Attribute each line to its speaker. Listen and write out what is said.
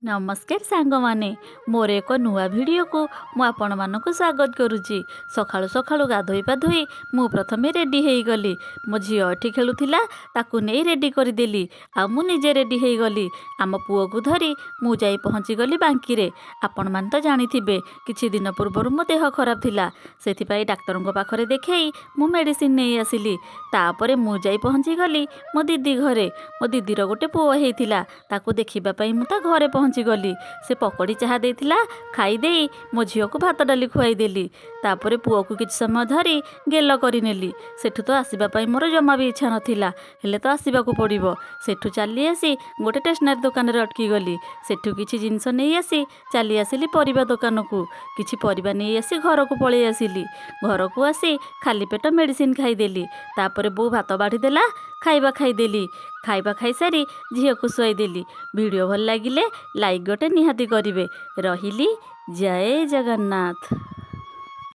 Speaker 1: ନମସ୍କାର ସାଙ୍ଗମାନେ, ମୋର ଏକ ନୂଆ ଭିଡ଼ିଓକୁ ମୁଁ ଆପଣମାନଙ୍କୁ ସ୍ୱାଗତ କରୁଛି। ସକାଳୁ ସକାଳୁ ଗାଧୋଇ ପାଧୋଇ ମୁଁ ପ୍ରଥମେ ରେଡ଼ି ହେଇଗଲି। ମୋ ଝିଅ ଏଠି ଖେଳୁଥିଲା, ତାକୁ ନେଇ ରେଡ଼ି କରିଦେଲି ଆଉ ମୁଁ ନିଜେ ରେଡ଼ି ହେଇଗଲି। ଆମ ପୁଅକୁ ଧରି ମୁଁ ଯାଇ ପହଞ୍ଚିଗଲି ବାଙ୍କିରେ। ଆପଣମାନେ ତ ଜାଣିଥିବେ, କିଛି ଦିନ ପୂର୍ବରୁ ମୋ ଦେହ ଖରାପ ଥିଲା। ସେଥିପାଇଁ ଡାକ୍ତରଙ୍କ ପାଖରେ ଦେଖେଇ ମୁଁ ମେଡ଼ିସିନ ନେଇ ଆସିଲି। ତାପରେ ମୁଁ ଯାଇ ପହଞ୍ଚିଗଲି ମୋ ଦିଦି ଘରେ। ମୋ ଦିଦିର ଗୋଟେ ପୁଅ ହେଇଥିଲା, ତାକୁ ଦେଖିବା ପାଇଁ ମୁଁ ତା ଘରେ ପହଞ୍ଚିଗଲି। ସେ ପକୋଡ଼ି ଚାହା ଦେଇଥିଲା, ଖାଇଦେଇ ମୋ ଝିଅକୁ ଭାତ ଡାଲି ଖୁଆଇଦେଲି। ତାପରେ ପୁଅକୁ କିଛି ସମୟ ଧରି ଗେଲ କରିନେଲି। ସେଠୁ ତ ଆସିବା ପାଇଁ ମୋର ଜମା ବି ଇଚ୍ଛା ନଥିଲା, ହେଲେ ତ ଆସିବାକୁ ପଡ଼ିବ। ସେଠୁ ଚାଲି ଆସି ଗୋଟେ ଷ୍ଟେସନାରୀ ଦୋକାନରେ ଅଟକି ଗଲି। ସେଠୁ କିଛି ଜିନିଷ ନେଇ ଆସି ଚାଲି ଆସିଲି ପରିବା ଦୋକାନକୁ। କିଛି ପରିବା ନେଇ ଆସି ଘରକୁ ପଳେଇ ଆସିଲି। ଘରକୁ ଆସି ଖାଲି ପେଟ ମେଡ଼ିସିନ ଖାଇଦେଲି। ତାପରେ ବୋଉ ଭାତ ବାଢ଼ିଦେଲା, ଖାଇବା ଖାଇଦେଲି। ଖାଇବା ଖାଇସାରି ଝିଅକୁ ଶୁଆଇଦେଲି। ଭିଡ଼ିଓ ଭଲ ଲାଗିଲେ ଲାଇକ୍ ଗୋଟେ ନିହାତି କରିବେ। ରହିଲି, ଜୟ ଜଗନ୍ନାଥ।